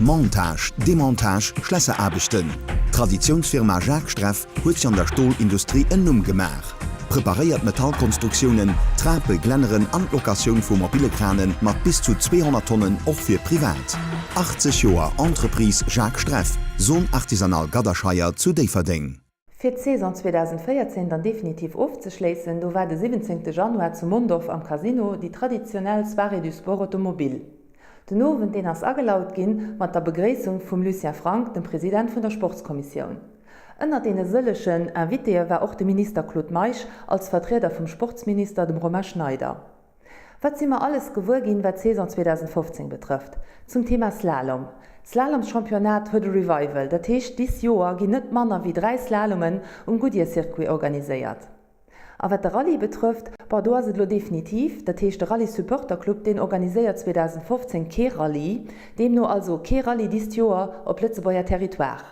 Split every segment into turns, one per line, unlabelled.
Montage, Demontage, Schlässeraarbechten. D'Traditiounsfirma Jacques Streff huet sech an der Stolindustrie en Numm gemaach. Preparéiert Metallkonstruktiounen, Trape, Glänneren an d'Locatioun vu mobile Krane mat bis zu 200 Tonnen och fir privat. 80 Joer Entreprise Jacques Streff, Zone Artisanale Gadderscheier zu Déifferdeng.
Fir d'Saison 2014 dann definitiv ofzeschléissen, do war de 17 Januar zu Mondorf am Casino déi traditionell Soirée du Sport Automobile. Den Owend deen ass agelaut ginn mat der Begréissung vum Lucien Frank, dem President vun der Sportskommissioun. Ënnert deene sëllechen Invitéë war och de Minister Claude Meisch als Vertrieder vum Sportsminister, dem Romain Schneider. Wat si mer alles gewuer ginn, wat d'Saison 2015 betrëfft? Zum Thema Slalom. D'Slalomschampionnat huet e Revival, dat heescht dis Joer ginn net manner wéi 3 Slalomen um Goodyear Circuit organiséiert. A wat de Rallye betrëfft, bon do ass et elo definitiv, dat heescht de Rallye Supporter Club deen organiséiert 2015 kee Rallye, deemno also kee Rallye dist Joer op Lëtzebuerger Territoire.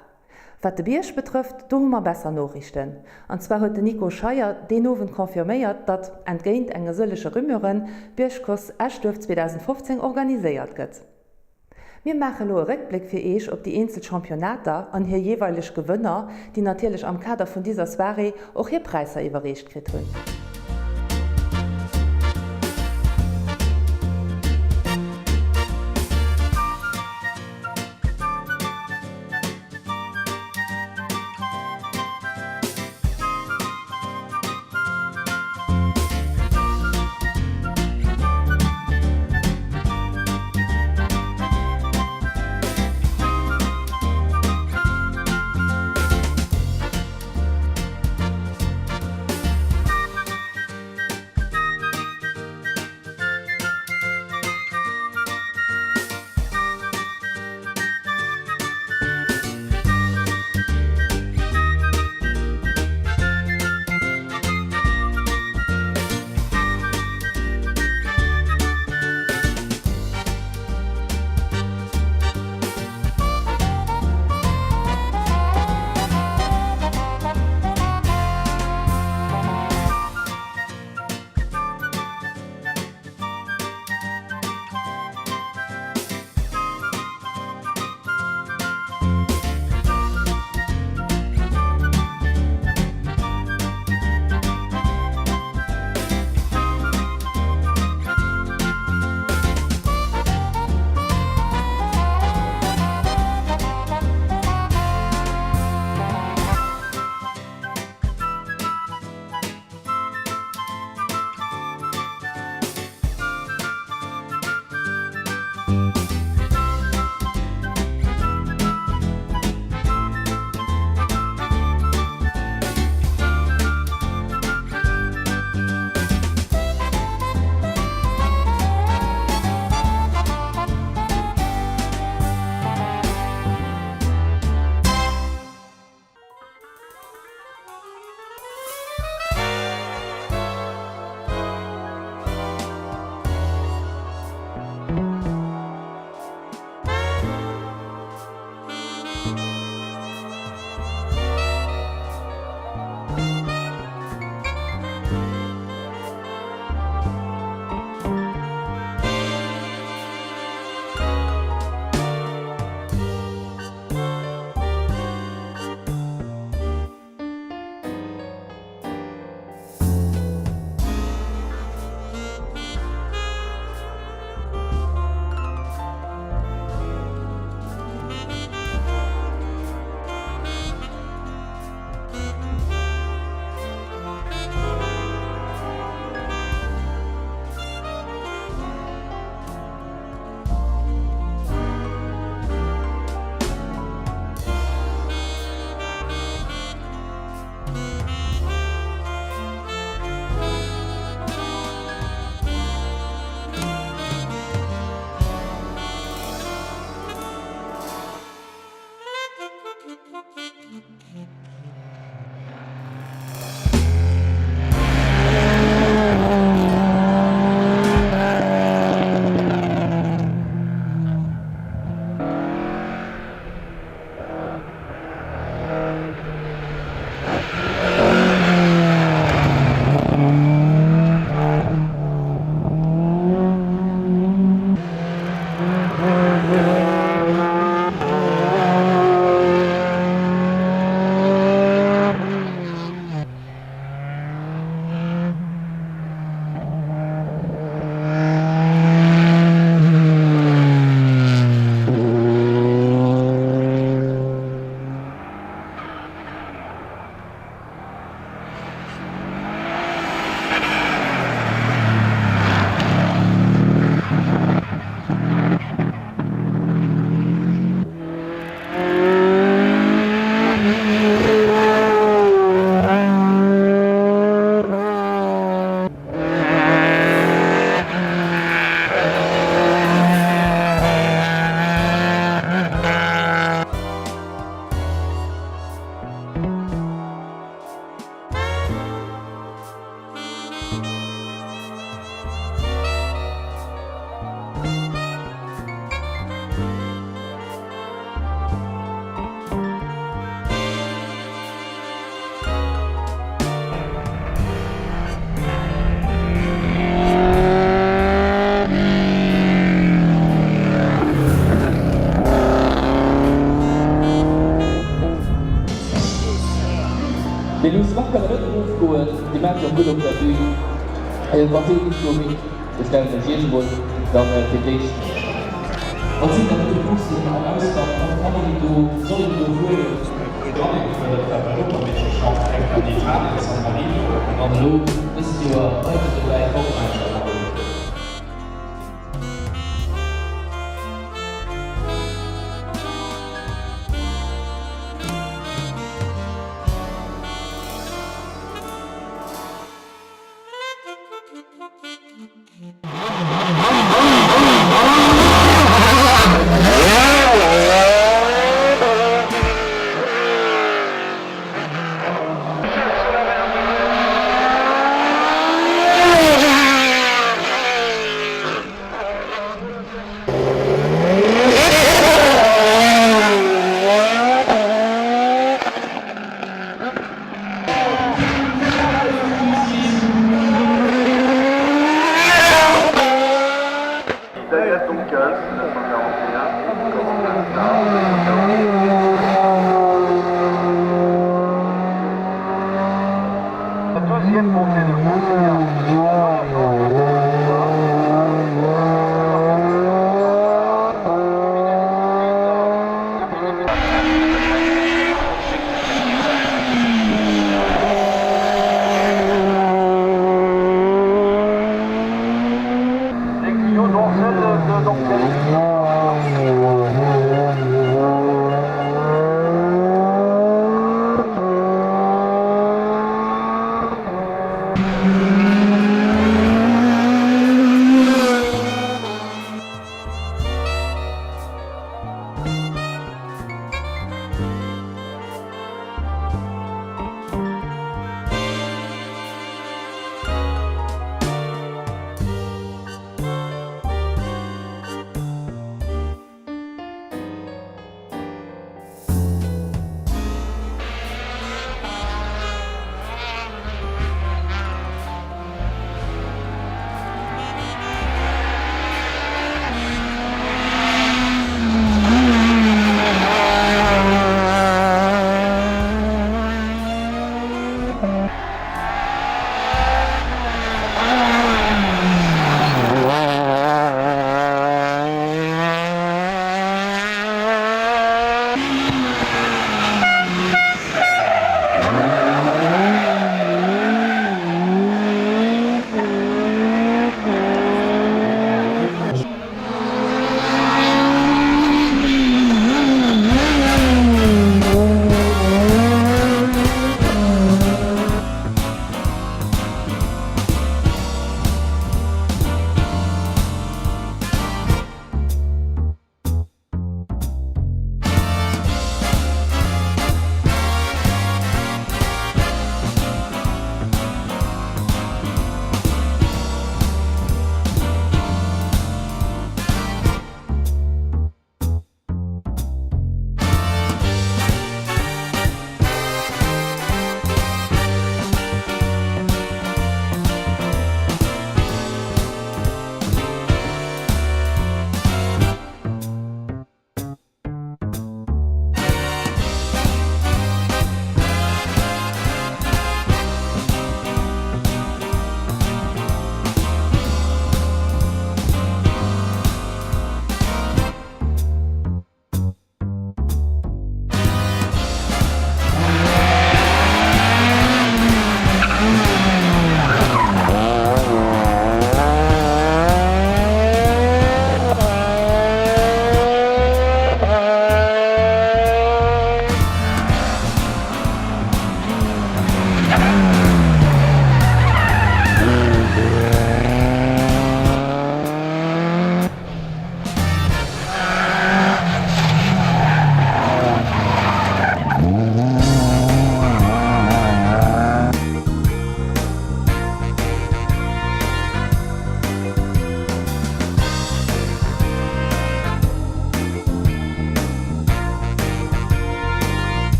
Wat de Bierg betrëfft, do hu mer besser Noriichten. An zwar huet den Nico Scheier deen Owend confirméiert, datt, entgéint enge sëllege Rumeuren, d'Biergcourse Eschduerf 2015 organiséiert gëtt. Mir maache lo e Réckbléck fir Eech op déi eenzel Championnater an hir jeeweileg Gewënner, déi natierlech am Kader vun diser Soirée och hir Präisser iwwerreecht kritt hunn.
Dir maacht jo och gutt op der Bühn. Wann dir déi Fro hutt, da stellen ech iech emol dann fir d'éischt. Wat sinn dat fir Courssen am Ausland? Kann een do, soll een do fueren?
D'Rallye gefërdert war d'Europameeschterschaft, enk an Italien, San Marino,
an elo dëst Joer bleift et dobäi, d'Weltmeeschterschaft awer net.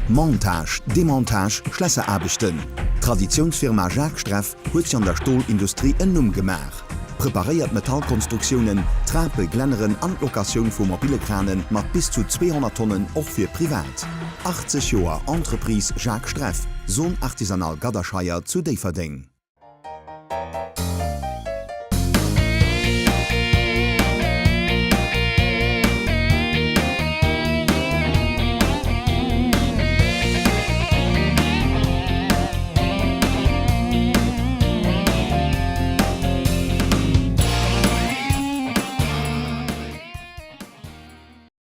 Montage, Demontage, Schlässeraarbechten. D'Traditiounsfirma Jacques Streff huet sech an der Stolindustrie en Numm gemaach. Preparéiert Metallkonstruktiounen, Trape, Glänneren an d'Locatioun vu mobile Krane mat bis zu 200 Tonnen och fir privat. 80 Joer Entreprise Jacques Streff, Zone Artisanale Gadderscheier zu Déifferdeng.